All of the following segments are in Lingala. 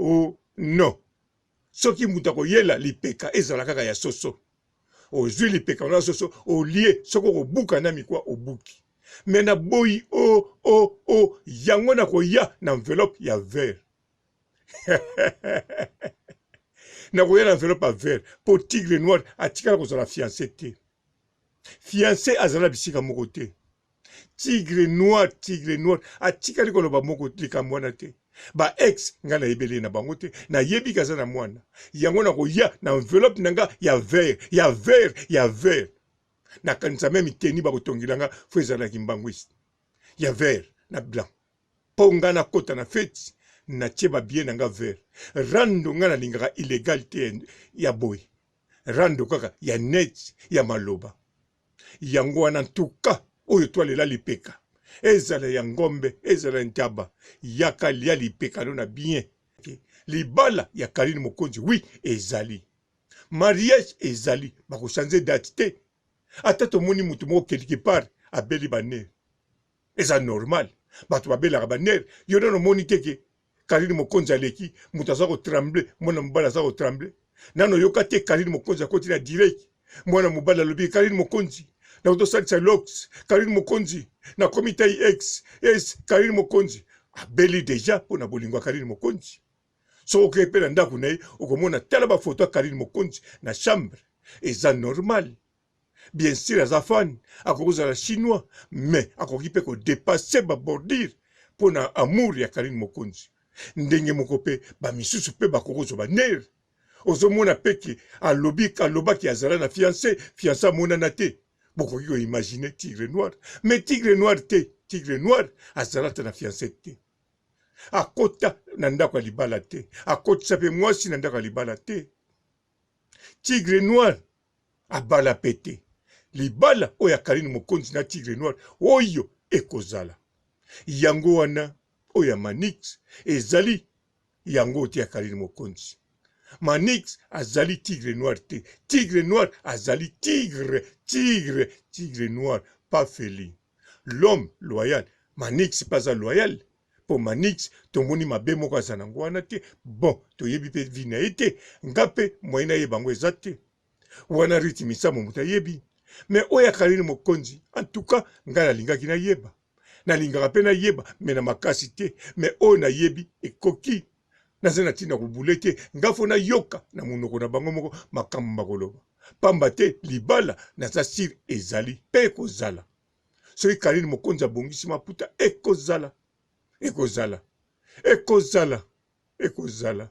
O non. Soki moto akoyela lipeka ezala kaka ya soso. Ozwi lipeka wana soso olie soki okobuka na mikwa obuki. Mais na boyi o o o yango nakoya na enveloppe ya vert. Nakoya na enveloppe ya vert po tigre noir atikala kozala fiance te. Fiance azala bisika moko te. Tigre noir, tigre noir atikali koloba moko likambo wana te. Ba ex nga nayebeli ye na bango te, nayebi ke aza na mwana. Yango nakoya na enveloppe na nga ya vert, ya vert, ya vert. Nakanisa meme tenue bakotongela nga faut ezala kimbanguiste ya vert na blanc. Po nga nakota na feti natie ba billets na nga vert. Rando nga nalingaka illegal te ya boye. Rando kaka ya net ya maloba. Yango wana ntuka oyo twalela lipeka ezala ya ngombe ezala ya ntaba yaka lia lipeka no na bien. Libala ya Carine Mokonzi oui ezali mariage ezali bako changer date te ata tomoni mutu moko quelque part abeli ba nerf eza normal bato babelaka ba nerf yo nano omoni te ke Carine Mokonzi aleki moto aza ko tremble mwana mobali aza ko tremble nano oyoka te Carine Mokonzi akoti na direct mwana mobali alobi Carine Mokonzi nakoki tosalisa lox Carine Mokonzi nakomi tai ex es Carine Mokonzi abeli deja mpo na bolingo ya Carine Mokonzi soki okei mpe na ndako na ye okomona tala bafoto ya Carine Mokonzi na chambre eza normal Bien sur aza fan, akoki kozala chinois mais akoki pe ko depasser ba bordure pona amour ya Carine Mokonzi. Ndenge moko pe ba misusu pe bakoki kozwa ba nerfs. Ozomona pe ke alobi alobaki azala na fiance, fiance amonana te. Bokoki ko imaginer Tigre Noir. Mais Tigre Noir te, Tigre Noir azala ata na fiance te. Akota na ndako ya libala te, akotisa pe mwasi na ndako ya libala te. Tigre Noir abala pe te. Libala oyo ya Carine Mokonzi na Tigre Noir oyo ekozala yango wana oyo ya Manix ezali yango te ya Carine Mokonzi. Manix azali Tigre Noir te. Tigre Noir azali tigre, tigre, tigre noir, pas Feli. L'homme loyal. Manix pe aza loyal po Manix tomoni mabe moko aza nango wana te. Bon, toyebi pe vie na ye te. Nga pe moyen nayeba yango eza te. Wana Ruth Misamu moto ayebi. Mais oyo ya Carine Mokonzi, en tout cas nga nalingaki nayeba. Nalingaka pe nayeba mais na makasi te. Mais oyo nayebi ekoki. Naza na tina kobule te. Nga faut nayoka na monoko na bango moko makambo bakoloba. Pamba te libala naza sur ezali pe ekozala. Soki Carine Mokonzi abongisi maputa ekozala. Ekozala. Ekozala. Ekozala.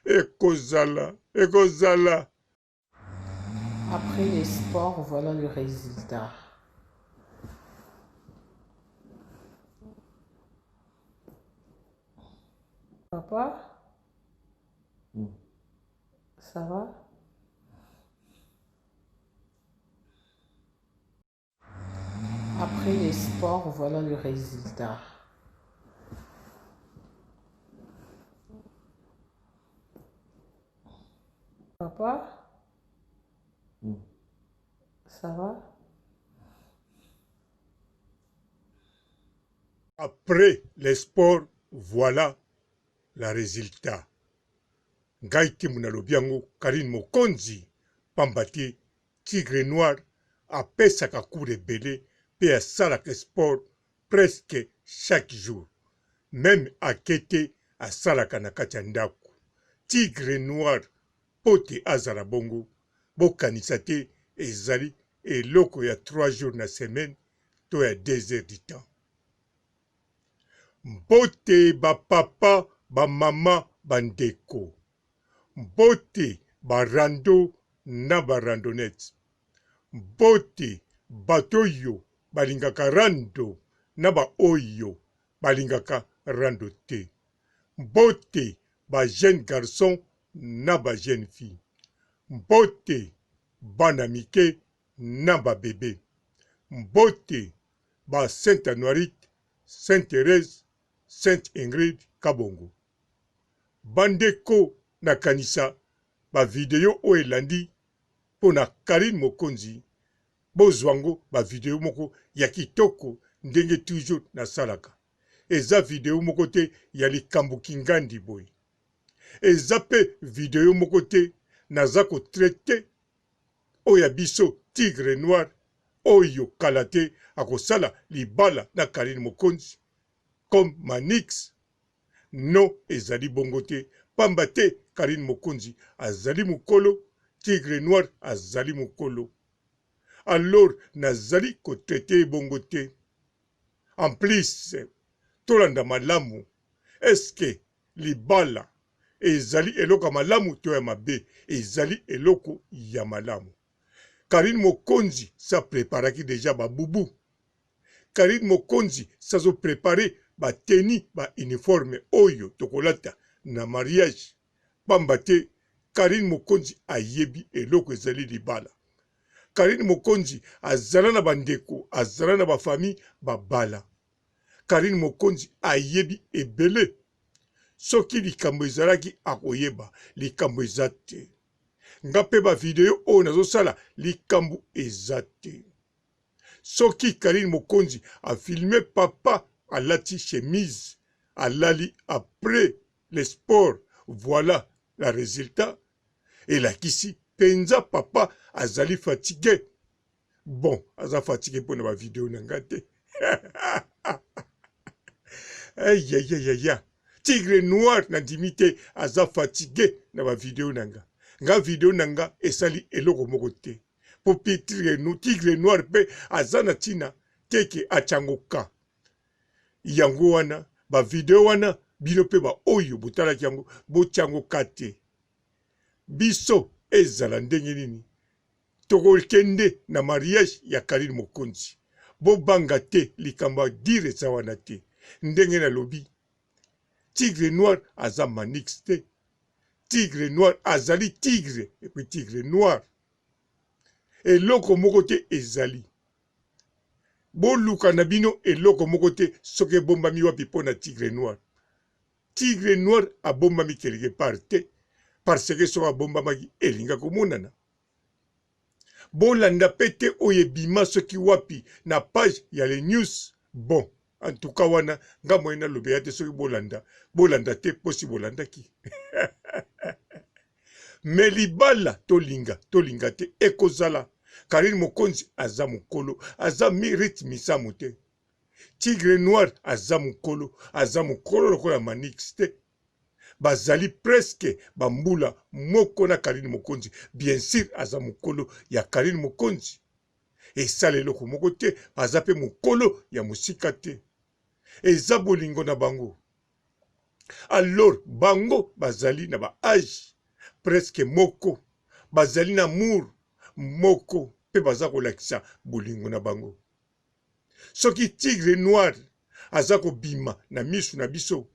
Ekozala. Ekozala. Après les sports, voilà le résultat. Papa, ça va? Après les sports, voilà le résultat. Papa, ça va? Après les sports, voilà la resultat. Ngai te nalobi yango Carine Mokonzi pamba te Tigre noir apesaka cours ebele pe asalaka sport presque chaque jour meme ake te asalaka na kati ya ndaku. Tigre noir po te azala bongo bokanisa te ezali eloko ya trois jours na semaine to ya deux heures du temps. Mbote ba papa ba mama ba ndeko. Mbote ba rando na ba randonnettes. Mbote bato oyo balingaka rando na ba oyo balingaka rando te. Mbote ba jeunes garçons na ba jeunes filles. Mbote bana mike na ba bebes. Mbote ba Saint Anuarite, Saint Therèse, Sainte Ingrid Kabongo. Bandeko nakanisa ba video oyo elandi pona Carine Mokonzi bozua ngo ba video moko ya kitoko ndenge toujours nasalaka eza video moko te ya likambu kingandi boye. Eza pe video moko te naza ko traiter oyo ya biso tigre noir oyo kala te akosala libala na Carine Mokonzi comme Manix non ezali bongo te pamba te Carine Mokonzi azali mukolo tigre noir azali mukolo alors nazali ko traiter ye bongo te en plus tolanda malamu est ce que Libala ezali eloko ya malamu to ya mabe? Ezali eloko ya malamu. Carine Mokonzi sa preparaki dejà ba boubou. Carine Mokonzi sa zo preparer ba tenue ba uniforme oyo tokolata na mariage. Pamba te Carine Mokonzi ayebi eloko ezali libala. Carine Mokonzi azala na ba ndeko, azala na ba famille ba bala. Carine Mokonzi ayebi ebele soki likambo ezalaki akoyeba likambo eza te nga pe ba video oyo nazosala likambo eza te soki Carine Mokonzi a filme papa alati chemise alali après le sport voilà la resultat elakisi penza papa azali fatigue Bon aza fatigue pona ba video na nga te. Ayayayaya tigre noir na ndimi te aza fatigue na ba video na nga. Nga video na nga esali eloko moko te. Po tigre, tigre noir pe aza na tina te ke atyango ka. Yango wana ba video wana bino pe ba oyo botalaki yango botyango ka te. Biso ezala ndenge nini Toko kende na mariage ya Carine Mokonzi bo banga te likambo ya dire eza wana te ndenge na lobi tigre noir aza manix te tigre noir azali tigre epuis tigre noir eloko moko te ezali boluka na bino eloko moko te soki ebombami wapi mpo na tigre noir tigre noir abombami quelque part te parce que soki abombamaki elinga komonana Bolanda pe te oyo ebima soki wapi na page ya le news bon en tout cas wana nga moyen nalobela te soki bolanda bolanda te posi bolandaki mais libala tolinga tolinga te ekozala Carine Mokonzi aza mukolo aza mi Ruth Misamu te Tigre Noir aza mukolo aza mukolo lokola Manix te bazali presque ba mbula moko na Carine Mokonzi bien sur aza mukolo ya Carine Mokonzi esala eloko moko te aza pe mukolo ya musika te eza bolingo na bango alors bango bazali na ba age presque moko bazali na amour moko pe baza kolakisa bolingo na bango soki tigre noir aza kobima na misu na biso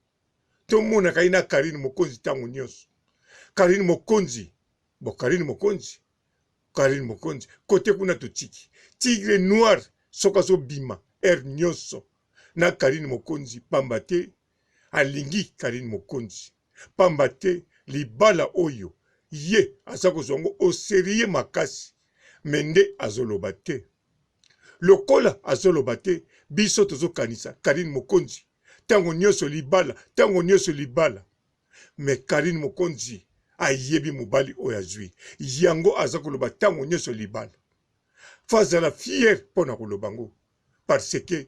tomonaka ye na Carine Mokonzi ntango nyonso. Carine Mokonzi, bon Carine Mokonzi, Carine Mokonzi kote kuna totiki Tigre Noir soki azobima heure nyonso na Carine Mokonzi pamba te alingi Carine Mokonzi pamba te libala oyo ye aza kozwa yango au serieux makasi me nde azoloba te lokola azoloba te biso tozokanisa Carine Mokonzi tango nioso libala tango nioso libala mais Carine mokonzi ayebi mobali oyo azui yango aza koloba tango nioso libala faut azala fier pona koloba ngo parce que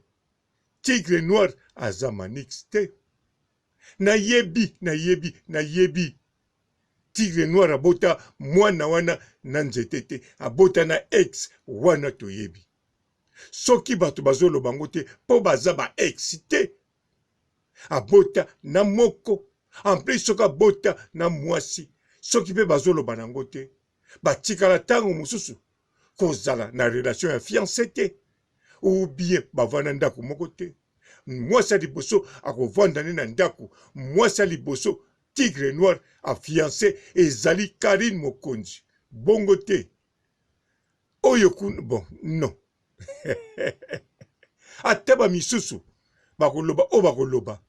tigre noir aza manix te nayebi nayebi nayebi tigre noir abota mwana wana na nzete te abota na ex wana toyebi Soki bato bazoloba yango te po baza ba ex te. Abota na moko en plus soki abota na mwasi soki pe bazoloba na yango te batikala tango mosusu kozala na relation ya fiance te ou bien bavanda ndako moko te. Mwasi ya liboso akovanda nde na ndako mwasi ya liboso tigre noir a fiance ezali Carine Mokonzi bongo te oyo kuna bon non ata ba misusu bakoloba oyo bakoloba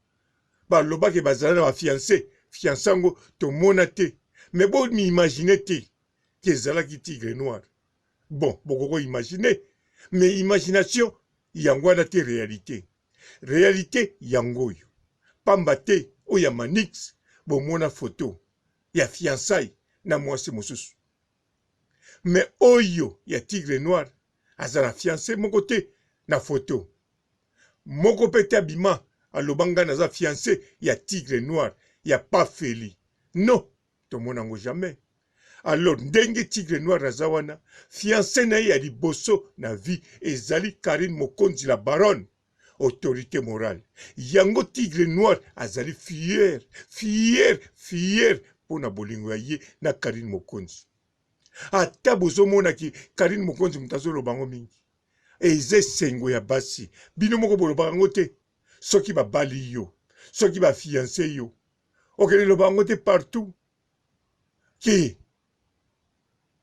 balobaki bazala na ba fiance fiance yango tomona te mais bo imagine te ke ezalaki tigre noir bon bokoko imagine mais imagination yango wana te realite realite yango oyo pamba te oyo ya manix bomona photo. ya fiançailles na mwasi mosusu. Mais oyo ya Tigre Noir aza na fiance moko te na photo. Moko pe te abima aloba nga naza fiance ya Tigre Noir ya Pa Feli. Non, tomona yango jamais. Alors ndenge Tigre Noir aza wana, fiance na ye ya liboso na vie ezali Carine Mokonzi la Baronne. Autorite morale yango tigre noir azali fier fier fier pona bolingo ya ye na Carine Mokonzi ata bozomona ki Carine Mokonzi moto azoloba yango mingi eza esengo ya basi bino moko bolobaka yango te soki babali yo soki ba fiance yo okende loba yango te partout ke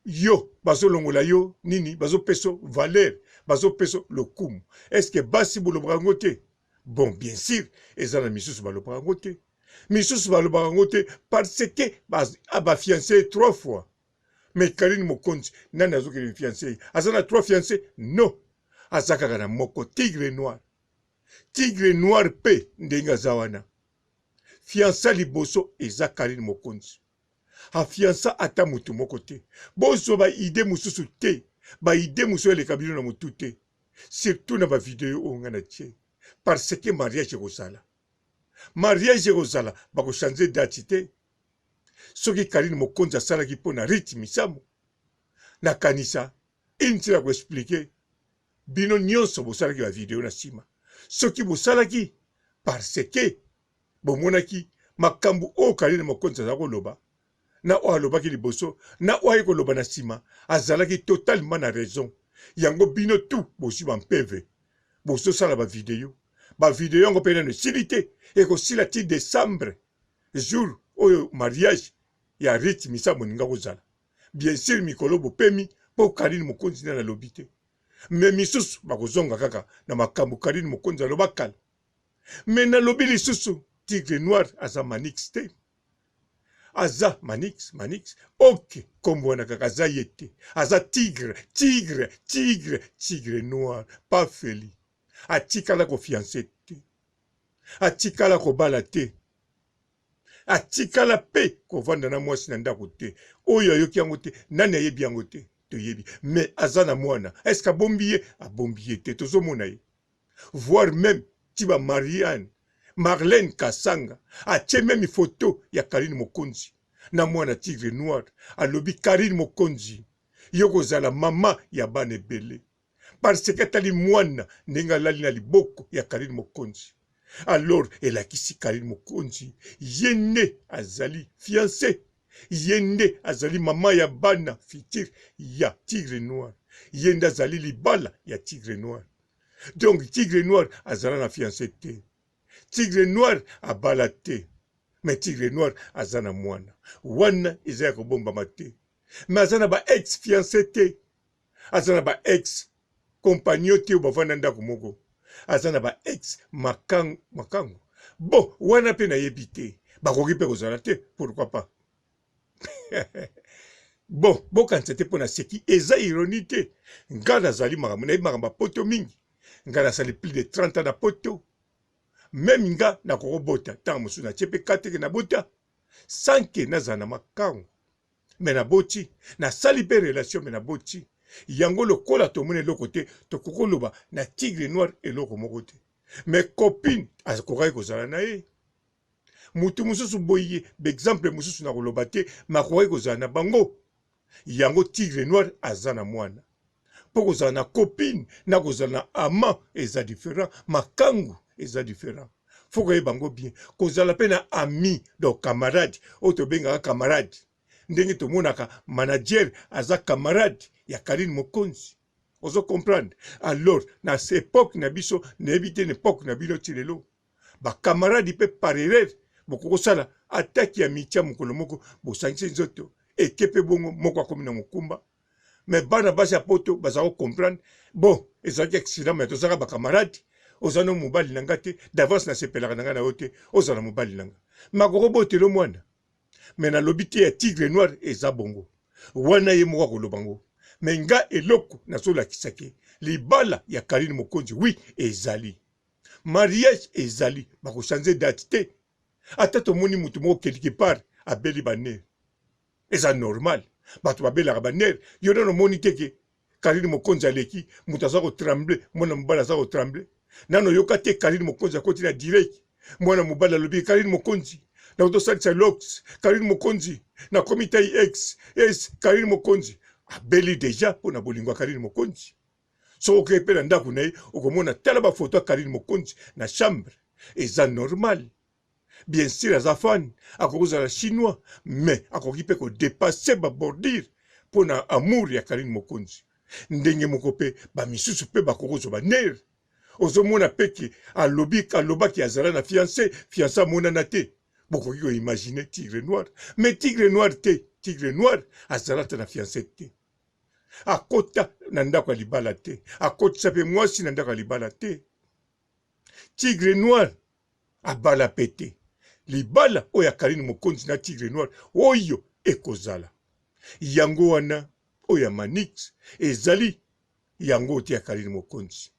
yo bazolongola yo nini bazopeso valeur bazopeso lokumu eske basi bolobaka yango te bon bien sûr eza na misusu balobaka yango te misusu balobaka yango te parce que bafiance ye trois fois mais karine mokonzi nani azokende fiance ye aza na trois fiance non aza kaka na moko tigre noir tigre noir mpe ndenge aza wana fiansa liboso eza karine mokonzi A fiança ata mutu moko te. Bozwa ba idee mususu te. Ba idee mususu eleka bino na mutu te. Surtout na ba video oyo nga na tie. Parce que mariage ekozala. Mariage ekozala bako changer date te. Soki Carine Mokonzi asalaki po na Ruth Misamu nakanisa inutile ya ko expliquer bino nionso bosalaki ba video na sima. Soki bosalaki parce que Bomonaki makambo oyo Karine Mokonzi aza koloba na oyo alobaki liboso na oyo aye koloba na sima, azalaki totalement na raison. Yango bino tout bozwi ba mpeve bozosala ba video, ba video yango pe nanu esili te, ekosila ti decembre jour oyo mariage ya Ruth Misamu elinga kozala. Bien sur mikolo bopemi po Karine Mokonzi nanu alobi te, mais misusu bakozonga kaka na makambo Karine Mokonzi aloba kala. Mais nalobi lisusu tigre noir aza manix te aza manix manix ok kombo wana kaka aza ye te aza tigre tigre tigre tigre noir pas feli atikala ko fiance te atikala kobala te atikala pe kovanda na mwasi na ndako te oyo ayoki yango te nani ayebi yango te toyebi mais aza na mwana est ce que abombi ye abombi ye te tozomona ye voir meme ti ba Marianne Marlène Kasanga atie meme photo ya Carine Mokonzi na mwana Tigre Noir alobi Carine Mokonzi yo kozala mama ya bana ebele parce que atali mwana ndenge alali na liboko ya Carine Mokonzi alors elakisi Carine Mokonzi ye nde azali fiancé ye nde azali mama ya bana futur ya Tigre Noir ye nde azali libala ya Tigre Noir Donc tigre noir azala na fiance te. Tigre noir abala te. Mais tigre noir aza na mwana. Wana eza ya kobombama te. Mais aza na ba ex fiance te. Aza na ba ex compagnon te oyo bavanda ndako moko. Aza na ba ex makangu, makangu. Bon, wana pe nayebi te. Bakoki pe kozala te, pourquoi pas. Bon, bokanisa te mpo na seki, eza ironie te. Nga nazali makambo, nayebi makambo ya poto mingi. Nga nasali plus de 30 ans na poto. Meme nga nakokobota ntango mosusu natie mpe kateke nabota sans que nazala na makangu. Mais naboti, nasali mpe relation mais naboti. Yango lokola tomoni eloko te, tokoki koloba na tigre noir eloko moko te. Mais copine akokaki kozala na ye. Mutu mususu boye ba exemple mususu na koloba te mais akokaki kozala na bango yango tigre noir aza na mwana po kozala na copine na kozala na amant eza different makangu eza different faut koyeba yango bien kozala pe na ami donc camarade oyo tobengaka camarade ndenge tomonaka manager aza camarade ya Carine Mokonzi ozo comprendre alors na epoque na biso nayebi te na epoque na bino ti lelo Ba camarades pe par erreur bokoki kosala attaque ya mitia mokolo moko bosangisi nzoto eke pe bongo moko akomi na mokumba mais bana basi ya poto baza ko comprendre bon ezalaki accident mais tozalaka ba camarades oza no mobali na nga te d'avance nasepelaka na nga na yo te ozala mobali na nga mais akoki kobotela yo mwana mais nalobi te ya tigre noir eza bongo wana ye moko akoloba ngo mais nga eloko nazolakisa ke libala ya Carine Mokonzi oui ezali Mariage ezali bako changer date te ata tomoni mutu moko quelque part abeli ba nerfs. Eza normal bato babelaka ba nerf yo nano omoni te ke Carine Mokonzi aleki moto aza ko tremble mwana mobali aza ko tremble nano oyoka te Carine Mokonzi akoti na direct mwana mobali alobi Carine Mokonzi nakoki tosalisa lox Carine Mokonzi nakomi tai ex es Carine Mokonzi abeli deja mpo na bolingo ya Carine Mokonzi soki okei mpe na ndako na ye okomona tala bafoto ya Carine Mokonzi na chambre eza normal Bien sur aza fan, akoki kozala chinois mais akoki pe ko depasser ba bordure pona amour ya Carine Mokonzi. Ndenge moko pe ba misusu pe bakoki kozwa ba nerfs. Ozo mona pe ke alobi alobaki azala na fiance, fiance amonana te. Bokoki ko imaginer Tigre Noir. Mais Tigre Noir te, Tigre Noir azala ata na fiance te. Akota na ndako ya libala te, akotisa pe mwasi na ndako ya libala te. Tigre Noir abala pe te. Libala oyo ya Carine Mokonzi na Tigre Noir oyo ekozala yango wana oyo ya Manix ezali yango te ya Carine Mokonzi.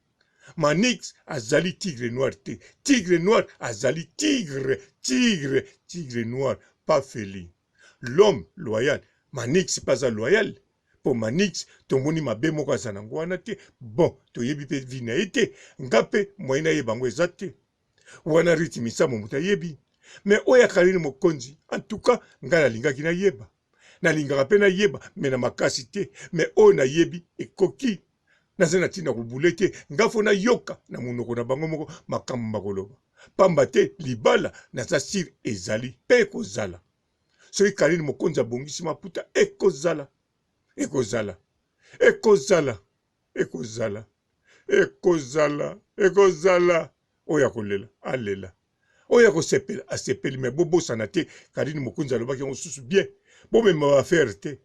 Manix azali Tigre Noir te. Tigre Noir azali tigre, tigre, tigre noir, pas Feli. L'homme loyal. Manix pe aza loyal po Manix tomoni mabe moko aza nango wana te. Bon, toyebi pe vie na ye te. Nga pe moyen nayeba yango eza te. Wana Ruth Misamu moto ayebi. Mais oyo ya Carine Mokonzi, en tout cas nga nalingaki nayeba. Nalingaka pe nayeba mais na makasi te. Mais oyo nayebi ekoki. Naza na tina kobule te. Nga fo nayoka na monoko na bango moko makambo bakoloba. Pamba te libala naza sur ezali pe ekozala. Soki Carine Mokonzi abongisi maputa ekozala. Ekozala. Ekozala. Ekozala. Ekozala. Ekozala. Oyo akolela alela. Oyo akosepela asepeli mais bobosana te Carine Mokonzi alobaki yango susu bien. Bomema ba affaire te.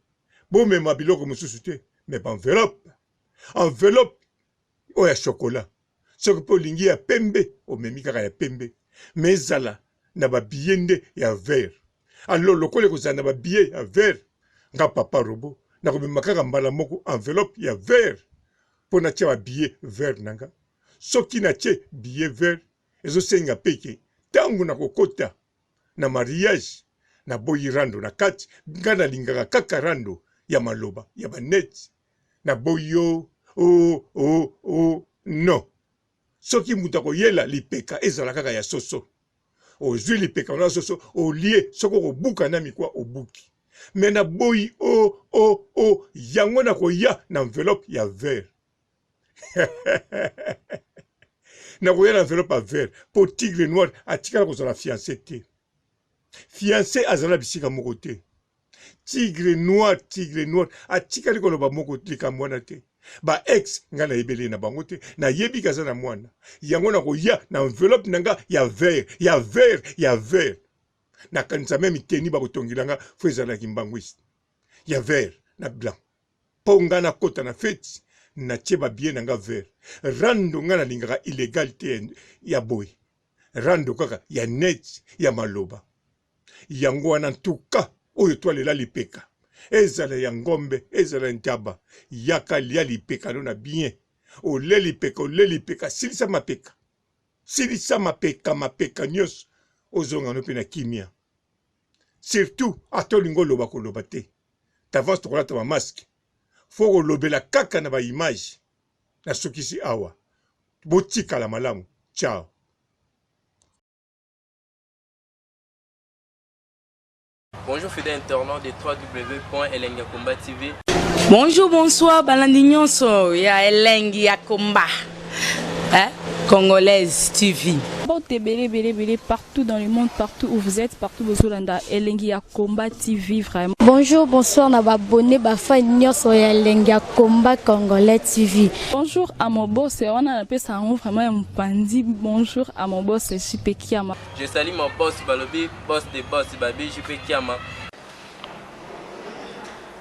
Bomema biloko mosusu te mais ba enveloppe. Enveloppe oyo ya chocolat. Soki pe olingi ya pembe omemi kaka ya pembe mais ezala na ba billet nde ya vert. Alors lokola ekozala na ba billet ya vert nga papa robot nakomema kaka mbala moko enveloppe ya vert po natia ba billet vert na nga. Soki natie billet vert ezosenga pe ke tango nakokota na mariage naboyi rando na kati nga nalingaka kaka rando ya maloba ya ba net naboyi yo oh oh oh non soki moto akoyela lipeka ezala kaka ya soso ozwi lipeka wana soso olie soki okobuka na mikwa obuki me naboyi o oh, o oh, o oh, yango nakoya na enveloppe ya vert nakoya na enveloppe ya vert mpo tigre noir atikala kozala fiance te fiance azala bisika moko te Tigre noir, tigre noir atikali koloba moko likambo wana te. Ba ex nga nayebeli ye na bango te, nayebi ke aza na mwana. Yango nakoya na enveloppe na nga ya vert, ya vert, ya vert. Nakanisa meme tenue bakotongela nga faut ezala kimbanguiste ya vert na blanc. Po nga nakota na feti natie ba billets na nga vert. Rando nga nalingaka illegal te ya boye. Rando kaka ya net ya maloba. Yango wana ntuka oyo twalela lipeka ezala ya ngombe ezala ya ntaba yaka lia lipeka no na bien ole lipeka ole lipeka silisa mapeka silisa mapeka mapeka nyonso ozonga no mpe na kimia surtout ata olingi oloba koloba te d'avance tokolata ba masque fo kolobela kaka na ba image nasukisi awa botikala malamu ciao. Bonjour fidèles internautes de www.elengiyakomba TV. Bonjour, bonsoir, balandi nyonso ya elengi ya komba. Hein? Congolaise TV. Mbote ebele ebele ebele partout dans le monde, partout où vous êtes, partout bozolanda elengi ya combat TV vraiment. Bonjour, bonsoir na ba abonné ba fan nyonso ya elengi ya combat congolais TV. Bonjour à mon boss, wana napesa yango vraiment ya mopanzi. Bonjour à mon boss JP Kiama. Je salue mon boss balobi boss de boss babi JP Kiama.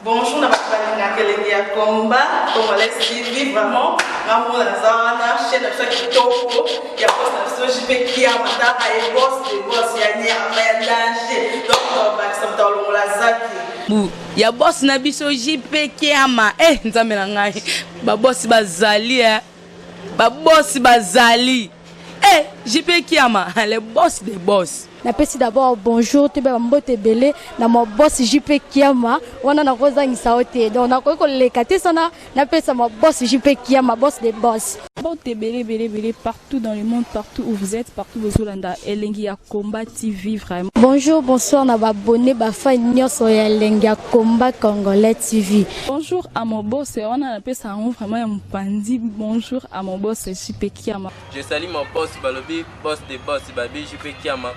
Bonjour na bato balingaka elengi ya combat congolais TV vraiment nga moko naza wana chaîne na biso ya kitoko ya boss na biso JP Kiama tala ye boss de boss ya nyama ya danger donc tobakisa moto alongola zaki Bu ya boss na biso JP Kiama eh nzambe na ngai ba boss bazali eh ba boss bazali eh JP Kiama le boss de boss. Napesi d'abord bonjour, toyeba bambote ebele na ma boss JP Kiama. Wana nakozangisa yo te, donc nakoki koleka te sana napesa ma boss JP Kiama, boss de boss. Mbote ebele ebele ebele partout dans le monde, partout où vous êtes, partout bozolanda Elengi ya Combat TV vraiment. Bonjour, bonsoir na baabonnés, bafans nyonso ya Elengi ya Combat Congolais TV. Bonjour à mon boss, wana napesa yango vraiment ya mopanzi. Bonjour à mon boss JP Kiama. Je salue mon boss, balobi boss de boss, babi JP Kiama.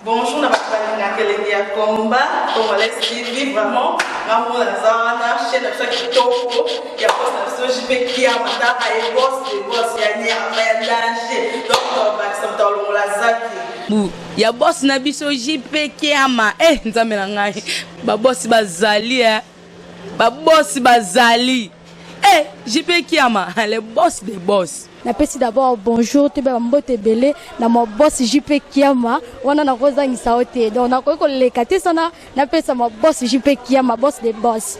Bonjour na bato balingaka Elengi ya Combat Congolais TV. Vraiment, nga moko naza wana, chaîne na biso ya kitoko ya boss na biso JP Kiama. Taka ye, boss de boss ya nyama ya danger. Donc tobakisa moto alongola zaki Bu ya boss na biso JP Kiama. E Nzambe na ngai, babosi bazali e, babosi bazali e, JP Kiama, le boss de boss. Napesi d'abord bonjour, toyeba bambote ebele na ma boss JP Kiama. Wana nakozangisa yo te, donc nakoki koleka te sana napesa ma boss JP Kiama, boss de boss.